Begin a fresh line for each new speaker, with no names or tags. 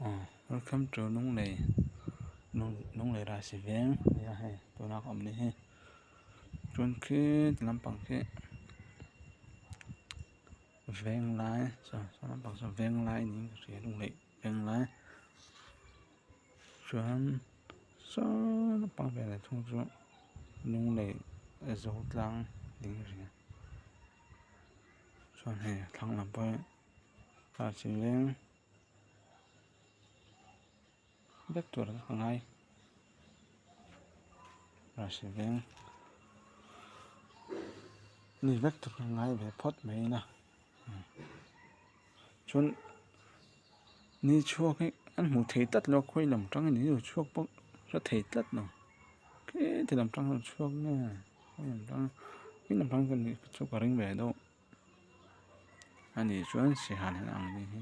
Aw welcome to Lunglei Lunglei Rahsi veng a nia hei tuna ka awm ni hi chuan khi ti lampang khi venglai saw saw lampang saw venglai niin ka hria Lunglei venglai chuan saw lampang velah thung chu Lunglei Zotlang niin ka hria chuan hei a thlang lam pawh hi Rahsi veng. Vek tur ka ngai Rahsi veng ni vek tur ka ngai ve phawt mai na chuan ni chhuak hi an hmuh theih tlat lo a khawi lam tang in ni lo chhuak pawh hre thei tlat lo khiti lam tang hian chhuak nge khawi lam tang khawi lam tang chuan ni chu ka ring ve deuh a nih chuan sihal hian a ang nih hi.